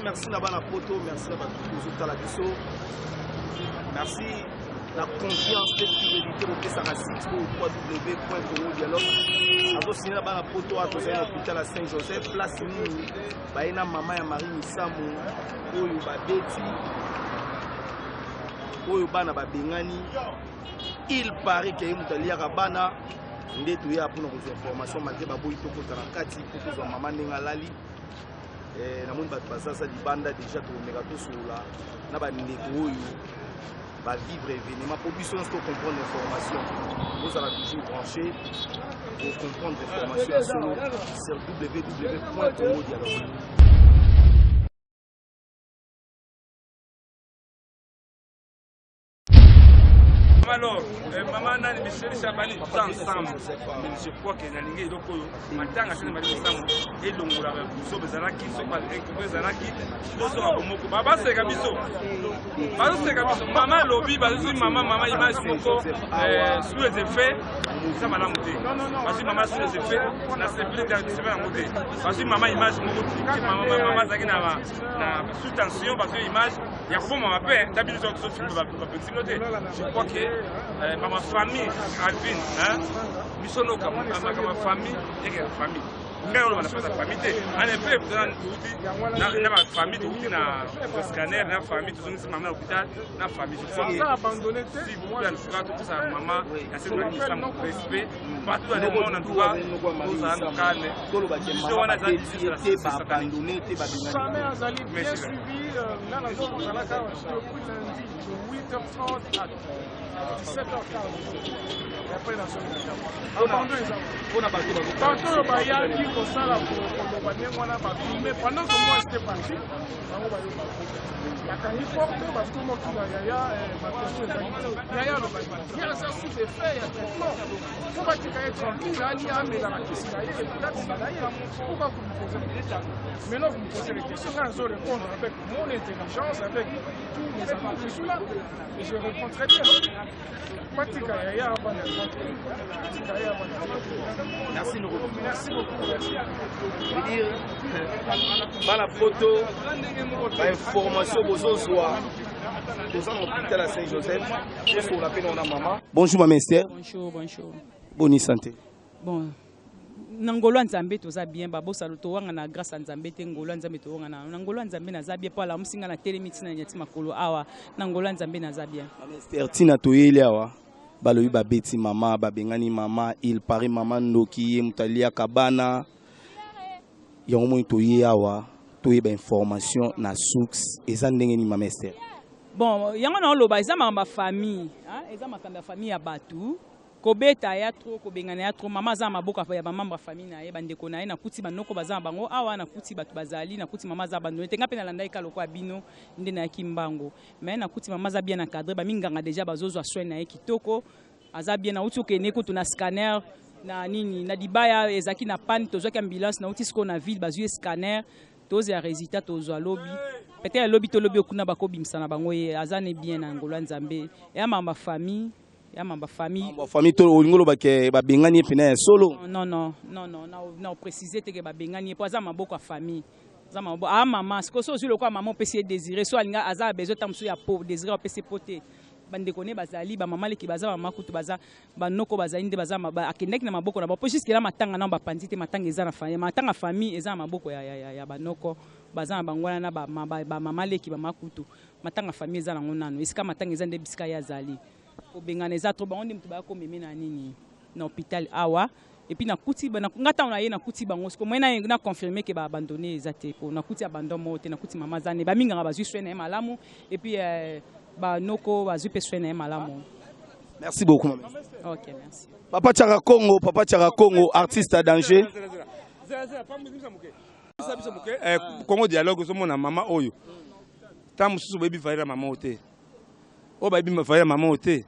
Merci na bana poto, merci na bato bozotala biso. Merci na confiance mpe fidélité bopesaka site oyo www.congodialogue. Azosine na bana poto awa, tozali na hôpital ya Saint Joseph. Place nini baye na mama ya Marie Misamu oyo babeti, oyo bana babengani? Il paraît ke ye moto aliaka bana. Nde toya mpona kozwa information, malgré baboyi tokota na kati mpo tozwa mama ndenge alali. Namoni bato bazaza libanda déjà. Tokomeka tosolola na bandeko oyo bavivre événement mpo biso nyonso tocomprendre information. Ozala toujours branché pour comprendre information ya solo sur www.congodialogue. Alors, maman nani, Michel Chabani, tous ensemble. Mais je crois que nalingi eloko oyo matanga sene Marie Misamu elongolaka biso ezalaki soki ezalaki tozonga bomoko. Baseka biso, bazoseka biso. Mama alobi bazwi mama, mama image moko sous les effets, eza malamu te. Bazwi mama sous les effets, na sepeli te, sepeli yango te. Bazwi mama image moko, mama azalaki na sous tension, bazwi image ya kobomama mpe ta bino tozofilme, bapekisi bino te. Je crois que mama famille Alvin, biso noka makambo famille ekeka famille. Ngai oloba na place ya famille te. En effet, touti na bafamille, touti na scanner na famille, tozongisi mama na hôpital na famille. Je crois que s'il vous plaît, en tout cas, topesa mama ya Sainte Marie Misamu respect partout dans le monde. En tout cas, tozala no calme. Biso wana eza te baabandonné te, babengani. Jamais azali bien suivi. Nga nazozalaka depuis lundi de 8h30 à 17h40 et après nazongi na ndako. Abandon eza mpona bato. Bato oyo bayaki kosala koloba ndenge wana, bafilme pendant que moi j'étais parti. Bango bayoka, bakangi porte, bakoma otuna yaya baquestion. Ezali yaya alobaki ye aza sous effet ya traitement, fo batika ye tranquille, ali amela bakisi na ye, atika na ye. Pourquoi vous me posez des questions? Maintenant vous me posez des questions, nga nazo répondre avec mon intelligence, avec tous mes atouts. Je suis là et je réponds très bien. Batika yaya avanda tranquille, batika ye avanda tranquille. Merci noko. Merci beaucoup, merci. Veut dire bana poto, bainformation bozozwa, toza na hôpital ya Saint Joseph. Tosola mpe na mama. Bonjour mama Esther. Bonjour, bonjour. Boni santé? Bon, na ngolo ya Nzambe toza bien. Babosalo towanga na grâce ya Nzambe te. Ngolo ya Nzambe towanga na ngolo ya Nzambe. Naza bien mpo alamusi nga na telemi ntina nyati makolo awa. Na ngolo ya Nzambe naza bien. Mama Esther, ntina toyeli awa, balobi babeti mama, babengani mama. Il paraît mama ndoki, ye moto aliaka bana. Yango moni toye awa toyeba information na source eza ndenge nini, mama Esther? Bon, yango na oloba eza makambo ya famille, eza makambo ya famille ya bato. Kobeta ya trop, kobengana ya trop. Mama aza na maboko ya bamembre ya famille na ye, bandeko na ye. Nakuti banoko baza na bango awa, nakuti bato bazali, nakuti mama aza abandonné te. Nga mpe nalandaki ka lokola bino nde nayaki mbango, mais nakuti mama aza bien encadré. Baminganga déjà bazozwa soin na ye kitoko, aza bien. Nauti okende kutu na scanner na nini na libaya, ezalaki na panne, tozwaki ambulance. Nauti sikoyo na ville, bazwi ye scanner, tozela résultat, tozwa lobi peut-être, lobi tolobi okuna bakobimisa na bango. Ye aza ne bien na ngolo ya Nzambe. Eya makambo ya famille, ya makambo ya famille. Famille to olingi oloba ke babengani ye mpena ya solo? Non, non, non, non, na précise te ke babengani ye, mpo aza maboko ya famille, aza maboko a mama. Sikoyo so ozwi lokola mama opesi ye désiré, so alinga aza na besoin ta mosusu ya po désiré apesi po te. Bandeko ne bazali, bamama leki baza, bamama kutu baza, banoko bazali, nde baza akendaki na maboko na bango, mpo jusque là matanga nano bapanzi te. Matanga eza na famille, matanga famille eza na maboko ya banoko, baza na bango wana na bamama leki, bamama kutu. Matanga famille eza nango nano esika matanga eza nde bisika ye azali. Kobengana eza trop. Bango nde moto baya komeme na nini na hôpital awa. Et puis nakuti nga ntango na ye, nakuti bango siko moye na confirme ke baabandonné eza te, po nakuti abandon moko te. Nakuti mama aza ne baminganga bazwi soin na ye malamu, et puis banoko bazwi mpe soin na ye malamu. Merci beaucoup, mama. Ok, merci. Papa Tchaka Congo, Papa Tchaka Congo, artiste à danger. Congo Dialogue, ozomona mama oyo, ntango mosusu boyebi valeur ya mama oyo te. Oyo bayebi valeur ya mama oyo te,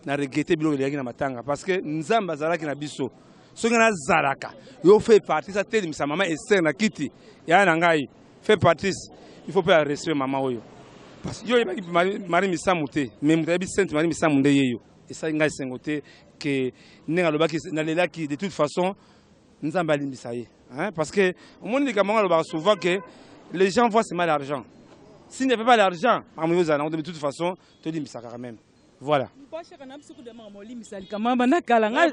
na regretter biloko eleyaki na matanga, parce que Nzambe azalaki na biso. Soki nazalaka yo fe Patrice atelemisa mama Ester na kiti ya na ngai. Fe Patrice, il faut mpe ya respect mama oyo, parce que yo oyebaki Marie Misamu te, mais moto ayebi Sainte Marie Misamu nde ye yo. Esali ngai esengo te ke ndenge alobaki, nalelaki. De toute façon, Nzambe alimbisa ye, hein? Parce que omoni likambo yango, alobaka souvent ke Les gens voient seulement l'argent. S'il n'y avait pas l'argent, de toute façon, tolimbisaka quand même. Voilà. Olimbisa likambo banda kala, nga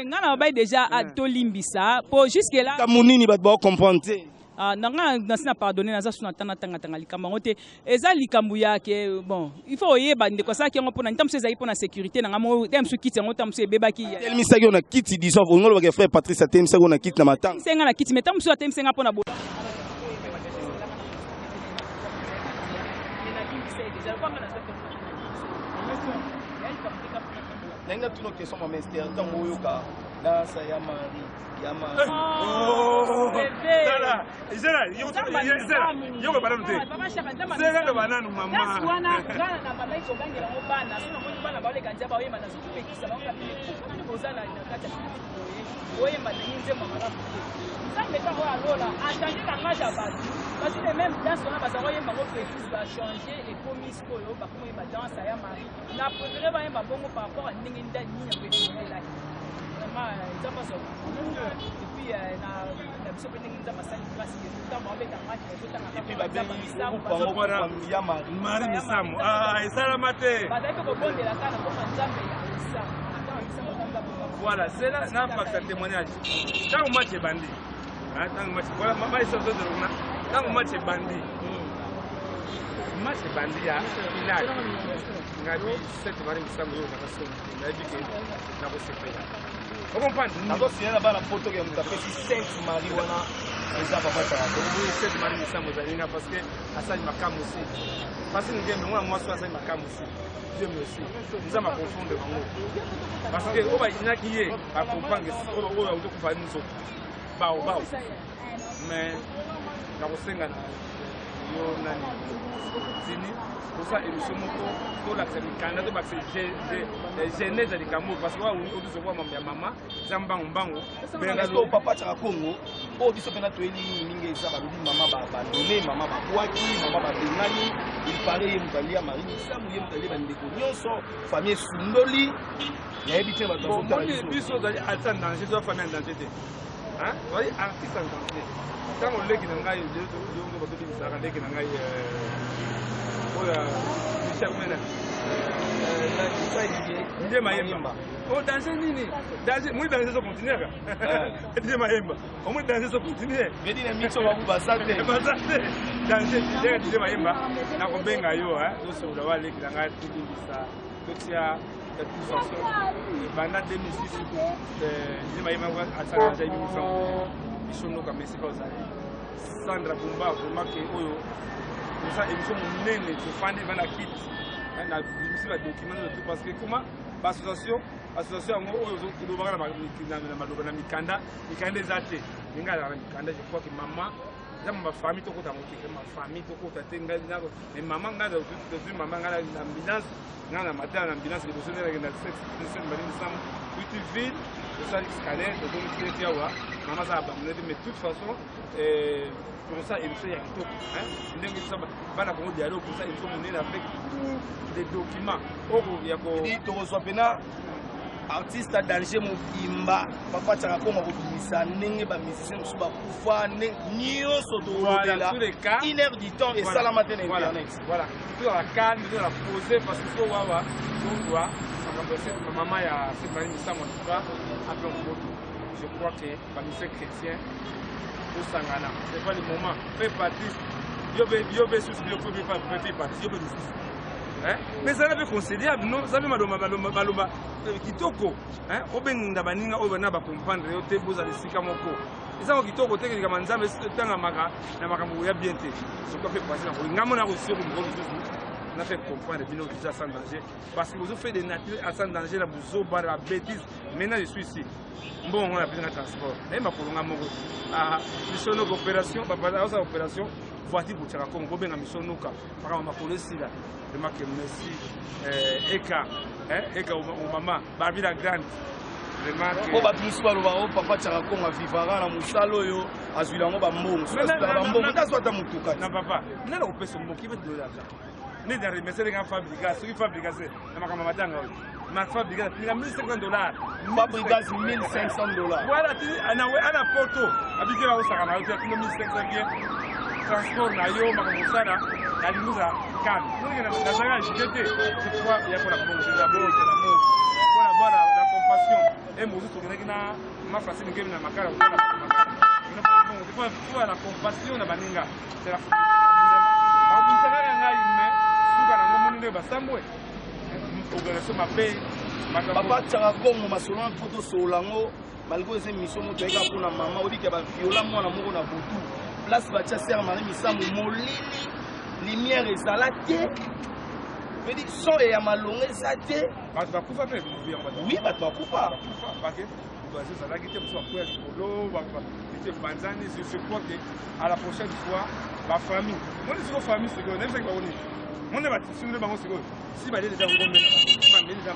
na babai déjà tolimbisa po jusque là. Likambo nini bato baocomprendre te? Na nga nasi na pardonne, naza su na tanga tanga tanga likambo yango te. Eza likambo ya ke, bon, il faut oyeba ndeko asalaki yango mpona ntango mosusu ezalaki mpona sécurité na nga moko te. Mosusu kiti yango ntango mosusu ebebaki. Atelemisaki yo na kiti, disons, olingo olobaka frère Patrice atelemisaki yo na kiti na matanga. Nga na kiti, mais ntango mosusu atelemisi nga mpona. Ndenge natuna question, mama Ester, ntango oyoka dansa ya Marie, ya Marie? Yoko bananu te, zela loba nanu mama. Wana nga na bandaki kogangela yango bana. So namoni bana baoleka nzia, baoyemba, nazokopekisa bango na bino, boza na kati ya public boye, oyemba ndenge nzembo malamu te. Nzambe kaka oyo alola achange langage ya bato. Bazwi le même danse wana, baza koyemba ngo précise, bachange, ekomi sikoyo bakomi oyemba danse ya Marie. Na préféré bayemba bongo par rapport à ndenge nini yango ekolelaki. Vraiment eza mpasi. Et puis na biso mpe, ndenge Nzambe asali grâce, ntango babeta match, bazotanga. Et puis babengi groupe yango ya Marie. Marie Misamu esalama te. Bazali mpe kobondela kaka na koma Nzambe ya Misamu. Voilà, c'est là napakisa témoignage. Ntango match ebandi, ntango match, voilà, kuna, ntango match ebandi, match ebandi ya finale, ngabi Sainte Marie Misamu, oyo kaka soni te, nayebi ke nakosepela, ocomprendre? Nazosinya na bana poto ke moto apesi Sainte Marie wana eza papa Chaka. Sainte Marie Misamu ezali nga, parce que asali makambo si parce que ngembe mwana mwasi oyo asali makambo si. Dieu merci, Nzambe aconfondre bango, parce que oyo bayinaki ye bacomprendre oyo auti kufa nzoto bao bao. Mais nakosenga na yo nani tini kosala émission moko, tolakisa mikanda, tobakisa genèse ya likambo, parce que obiso kwa ya mama eza mbango mbango. Est-ce papa Chaka Kongo, oyo biso mpena toyeli mingi mingi, eza balobi mama baabandonné, mama babwaki, mama babengani. Il paraît ye moto alia Marie Misamu, ye moto alia bandeko nyonso, famille esundoli, nayebi te bato bazotala. Biso ozali artiste en danger, toza famille en danger te, ozali artiste en danger. Ntango leki na ngai bazobimisaka leki na ngai oyo Michel Mena nde mayemba o danger nini, danger moi, danger ezocontinue kaka nde mayemba omoi, danger ezocontinue. Bedi na miso babu baza te. Baza te, danger ndenge dide mayemba. Nakobenga yo, tosolola wa leki na ngai, tolimbisa, totia. De toute façon, banda 2006 dide mayemba asala danger ebimisa biso noka. Mesika ozali Sandra Bumba, vraiment ke oyo toza émission monene, tofandi bana kiti na bimisi badocument nyonso tout, parce que comment baassociation, association yango oyo olobaka na maloba na mikanda, mikanda eza te. Ndenge azalaka na mikanda, je crois que mama eza ma famille, tokota yango te, ma famille tokota te. Ngai mais mama, ngai tozwi mama ngai na ambulance, ngai na matin na ambulance liboso nde nakenda Sainte Marie Misamu uti ville, tosali scanner, tozongi ti awa, mama aza abandonné te. Mais de toute façon, pour ça émission ya kitoko ndenge biso bana Congo Dialogue, pour ça émission monene avec tous les documents oyo ya ko Tokozwa mpena artiste ya danger mobimba, papa Tiaka Kongo kobimisa ndenge bamusicien mosusu bakufa nyonso, tokolobela une heure du temps, esalama te na internet. Voilà, tozala calme, tozala posé, parce que so wawa tozwa makambo ya mama ya Sainte Marie Misamu, en tout cas ape moto. Je crois que bamusicien chrétien tosangana, c'est pas le moment. Frère Patrice, yo mpe susu, yo mpe Patrice, yo mpe lisusu, mais ezala mpe conciliable, non? Eza mpe maloba maloba kitoko, obenda baninga oyo bana bacomprendre yo te, bozala esika moko, ezango kitoko te. Likambo Nzambe etangamaka na makambo ya bien te. Soki mpe pasi na kolinga mona kosoko moko lisusu na fait comprendre bino déjà sans danger, parce que vous fait des natures à sans danger na buzoba na bêtise. Maintenant je suis ici, mbongo ngo napesi nga transport, naye makolo nga moko biso noka opération, baosala opération voiture botiaka Kongo, bobenga miso noka makambo makolo esila. Vraiment que merci eka eka mama Barbi la grande, vraiment. Po bato mosusu baloba o papa Tiaka Kongo avivaka na mosala oyo, azwila yango bambongo, soki azwilaka bambongo nde azwa ata motuka. Na papa nana kopesa moki mpe de l'argent nde na remercier ndenge Fabrigas, soki Fabrigas na makambo ya matanga oyo, ma Fabrigas atinga 1500 $. Fabrigas 1500 $. Voilà, ana poto abike bakosaka na yo te, atinga 1500 bien. Transport na yo, makambo kosala, nalingi ozala calme. Monike nazalaki agite te. C'est pourquoi ya mpona mbongo te, d'abord c'est l'amour. Mpona bana la compassion. E mosusu tokendaki na ma Francine Ngemi na Makala kotala bato Makala. Tokenda mpona mbongo te, mpona la compassion na baninga. C'est la babundisaka kaka ngai mais suka nango moni nde basambwe. Organisation mabe. Papa Tshaka Kongo masolo wana mpo tosolola yango malgré eza émission moko toyeka mpona mama obika baviola mwana moko na butu place batya sere Marie Misamu molili lumière ezala te vedi son ya malonga eza te. Bato bakufa mpe. Oui, bato bakufa. Bato ezalaki te, mosusu bakwea likolo, ete epanzani. Je crois que à la prochaine fois bafamille moni sikoyo, famille sikoyo nayebisaki bango nini, moni batisingule bango sikoyo si balie deja ngombe na bango, si bameli deja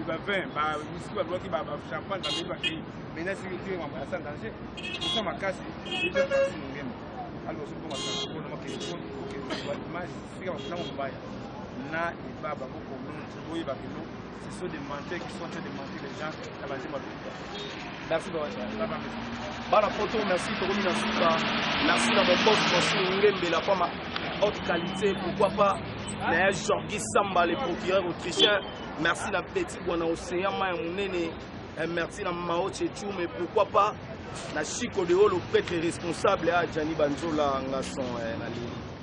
bavin, bamisiki, balwaki bachampagne, bameli, bakei. Maintenant siki mambo ya sans danger kosa makasi ete Francine Ngembe aloso mbongo transport na makende okende image sika bato mobaya na ebaba bokomona boyeba keno ce sont des menteurs qui sont en train de mentir les gens na banzembo ya lokuta. Merci baba. Bana poto, merci, tokomi na suka. Merci na mon boss Francine Ngembe, la femme haute qualité. Pourquoi pas na ya Jorgi Samba, le procureur autrichien. Merci na Petit Bwana Océan Maya Munene. Merci na Mao Chechu, mais pourquoi pas na Chico de Holo, prêtre responsable à Gianni Banzola Ngasson na Lili.